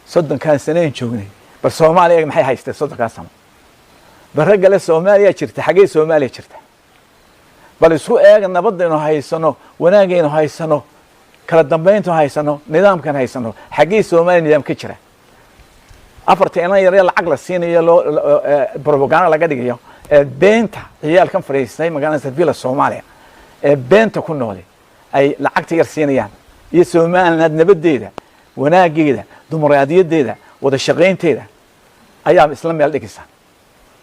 30-kan sanayn joognay, bal Soomaaliya maxay haysteen 30-kaa sano? Bal raggale Soomaaliya jirta, xaggee Soomaaliya jirta? Bal isku eega nabadaynu haysano, wanaagaynu haysano, kala dambayntu haysano, nidaamkan haysano. Xaggee Soomaaliya nidaam ka jira? Afarta inan yaree lacag la siinayo, loo propaganda laga dhigayo ee beenta, ciyaalkan fadhiistay magaalada Villa Soomaaliya ee beenta ku noole ay lacagta yar siinayaan, iyo Somaliland nabadeeda, wanaageeda, dimuqraadiyadeeda, wada shaqaynteeda ayaa isla meel dhigaysa.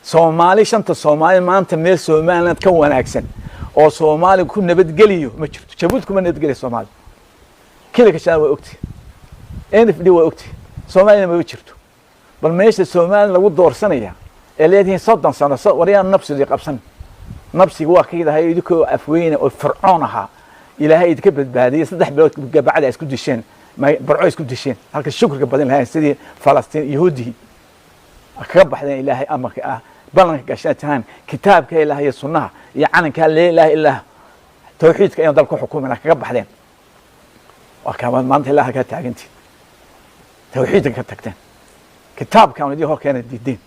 Soomaali, shanta Soomaali maanta meel Somaliland ka wanaagsan oo Soomaali ku nabadgeliyo ma jirto. Jabuuti kuma nabadgeliyo Soomaali, Kilika Shanaad waa ogti, NFD waa ogti, Soomaaliyana maba jirto. Bal meesha Somaliland lagu doorsanaya ee leedihiin 30 sano, waryaan nabsigii qabsan. Nabsiga waa ka yidhahay idinkoo afweyne oo Fircoon ahaa Ilaahay idinka badbaadiyey. 3 bilood gabacda isku disheen, Barco isku disheen, halka shukriga badan lahayn sidii Falastiin Yahuudihii kaga baxdeen. Ilaahay amarka ah ballanka gashaan tahaan kitaabka Ilaahay iyo sunnaha iyo calankaa laa ilaaha illah, tawxiidka inaan dalka xukumina kaga baxdeen. Waa kaa maanta ilaa halkaa taagantiin, tawxiidka ka tagteen, kitaabkaan idin hor keena diideen.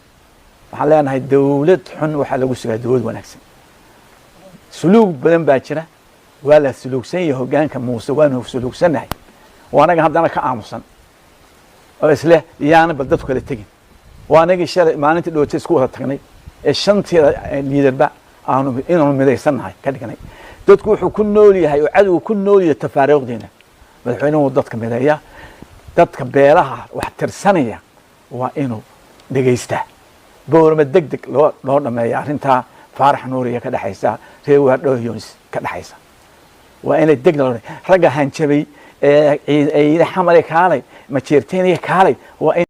Waxaan leenahay, dowlad xun waxaa lagu sugaa dowlad wanaagsan. Suluug badan baa jira, waa la suluugsan yahay hoggaanka Muuse, waanu suluugsannahay. Waa anaga haddana ka aamusan oo isleh yaana bal dadku kala tegin. Waa anagii shalay maalintii dhootay isku wada tagnay ee shanteeda liidarba aanu inaanu midaysannahay ka dhignay. Dadku wuxuu ku nool yahay oo cadowga ku nool yahay tafaariiqdeena. Madaxweynuhu dadka mideeya, dadka beelaha wax tirsanaya waa inuu dhegaystaa. Boorama deg deg loo dhameeya arrintaa Faarax Nuuriya ka dhexaysa, reer Waardhow Yunis ka dhexaysa, waa inay deg loo ragga hanjabay ee Xamale kaalay, Majeerteeniya kaalay, waa in